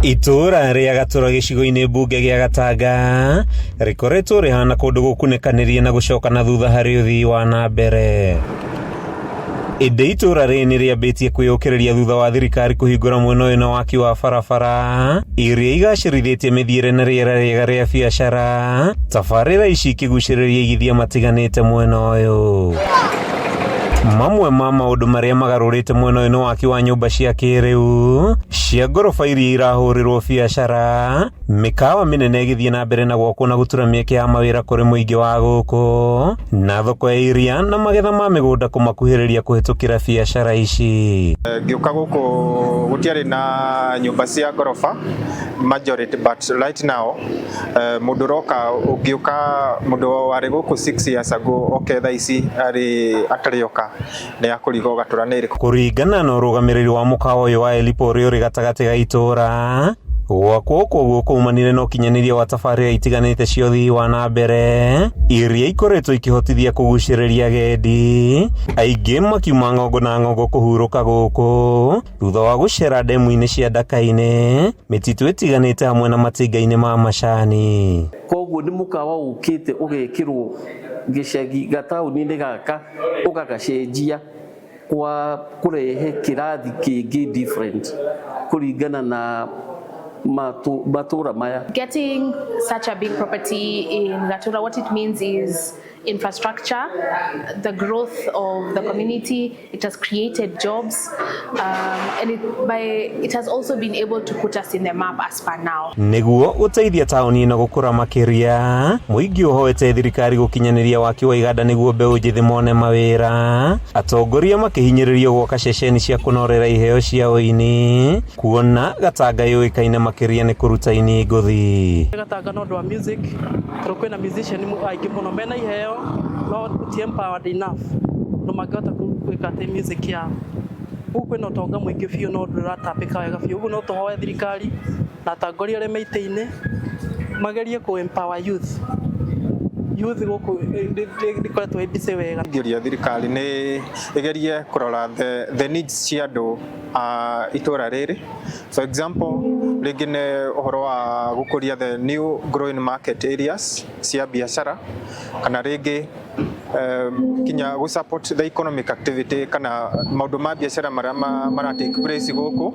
Itũũra rĩa Gatũra gĩcigo-inĩ mbunge gĩa Gatanga rĩkoretwo rĩhana kũndũ gũkunĩkanĩrie na gũcoka na thutha harĩ ũthii wa na mbere. Ĩndĩ itũũra rĩrĩ nĩ rĩambĩtie kwĩyũkĩrĩria thutha wa thirikari kũhingũra mwena ũyũ na waki wa barabara iria igacĩrithĩtie mĩthiĩre na rĩera rĩega rĩa biacara. Tabarĩra ici ikĩgucĩrĩria aigithia matiganĩte mwena ũyũ. Mamwe ma maũndũ marĩa magarũrĩte mwena ũyũ nĩ waki wa nyũmba cia kĩrĩu cia ngoroba iria irahũrĩrwo biacara, mĩkawa mĩnene ĩgĩthiĩ na mbere na gwakwo na gũtura mĩeke ya mawĩra kũrĩ mũingĩ wa gũkũ, na thoko ya iria na magetha ma mĩgũnda kũmakuhĩrĩria kũhĩtũkĩra biacara ici. Ngĩũka gũkũ gũtiarĩ na nyũmba cia ngoroba majority, but right now mũndũ ũroka, ũngĩũka, mũndũ warĩ gũkũ 6 years ago oke thaa ici arĩ atarĩ oka nĩ akũriga Gatũra nĩ ĩrĩkũ. Kũringana na ũrũgamĩrĩri wa mũkawa ũyũ wa Elipo ũrĩa ũrĩ gatagatĩ ga itũũra, gwakwo koguo kumanire na ũkinyanĩria wa tabarĩra itiganĩte cia ũthii wa na mbere iria ikoretwo ikĩhotithia kũgucĩrĩria agendi aingĩ makiuma ng'ongo na ng'ongo kũhurũka gũkũ thutha wa gũcera ndemu-inĩ cia Ndaka-inĩ, mĩtitũ ĩtiganĩte hamwe na matinga-inĩ ma macani. Koguo nĩ mũkawa ũkĩte ũgekĩrwo gĩcagi gataũni-inĩ gaka, ũgagacenjia kwa kũrehe kĩrathi kĩngĩ different kũringana na matũra maya. Getting such a big property in Gatura, what it means is infrastructure, the growth of the community. It has created jobs, and it has also been able to put us in the map as per now. Nĩguo gũteithia taũni ĩno gũkũra makĩria, mũingĩ ũhoete thirikari gũkinyanĩria waki wa iganda nĩguo mbeũ njĩthĩ mone mawĩra, atongoria makĩhinyĩrĩrio gwaka ceceni cia kũnorera iheo cia ũini, kuona Gatanga yũĩkaine makĩria nĩ kũruta ini ngũthi. Gatanga no ũndũ wa music, tondũ kwĩna musician aingĩ mũno mena iheo no ti empowered enough no mangĩhota gwĩka atĩ music yao. Gũkũ kwĩna ũtonga mũingĩ biũ no ndũratambĩka wega biũ. Ũguo no tũhoe thirikari na atongoria arĩa me itĩ-inĩ magerie kũ empower youth. Youth gũkũ ndĩkoretwo ĩ busy wega. Ingĩũria thirikari nĩ ĩgerie kũrora the needs cia andũ a itũra rĩrĩ. For example, rĩngĩ nĩ ũhoro wa gũkũria the new growing market areas cia biacara, kana rĩngĩ kinya gũ support the economic activity kana maũndũ ma biacara marĩa mara take place gũkũ,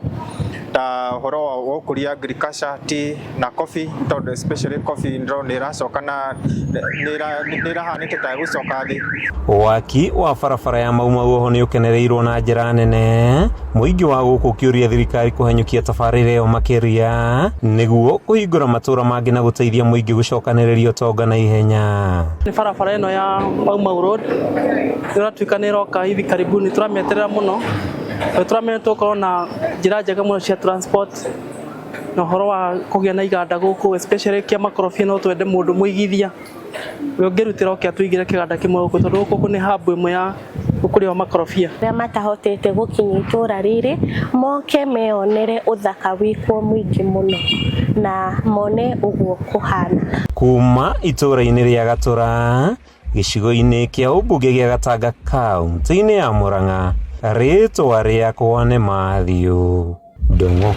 ta ũhoro wa gũkũria agriculture, tea na coffee, tondũ especially coffee ndĩrona nĩ ĩracoka na nĩ ĩrahanĩte ta ĩgũcoka thĩ. Waki wa barabara ya Mau Mau oho nĩ ũkenereirwo na njĩra nene, mũingĩ wa gũkũ ũkĩũria thirikari kũhanyũkia tabarĩra ĩyo makĩria nĩguo kũhingũra matũũra mangĩ na gũteithia mũingĩ gũcokanĩrĩria ũtonga na ihenya. Nĩ barabara ĩno ya Mau Mau Road ĩratuĩka nĩ ĩroka hivi karibuni, tũramĩeterera mũno. Tũramenya tũgũkorwo na njĩra njega mũno cia transport na ũhoro wa kũgĩa na iganda gũkũ, especially kĩa makorobia. No twende mũndũ mũigithia we ũngĩrutĩra oke atũigĩre kĩganda kĩmwe gũkũ, tondũ gũkũ nĩ hub ĩmwe ya ũkũria wa makorobia. Arĩa matahotete gũkinya itũra rĩrĩ moke meyonere ũthaka wĩkuo mũingĩ mũno na mone ũguo kũhana. Kuma itũũra-inĩ rĩa Gatũra, gĩcigo-inĩ kĩa ũmbunge gĩa Gatanga, kaunti-inĩ ya Murang'a, rĩtwa rĩakwa nĩ Matthew Ndung'u.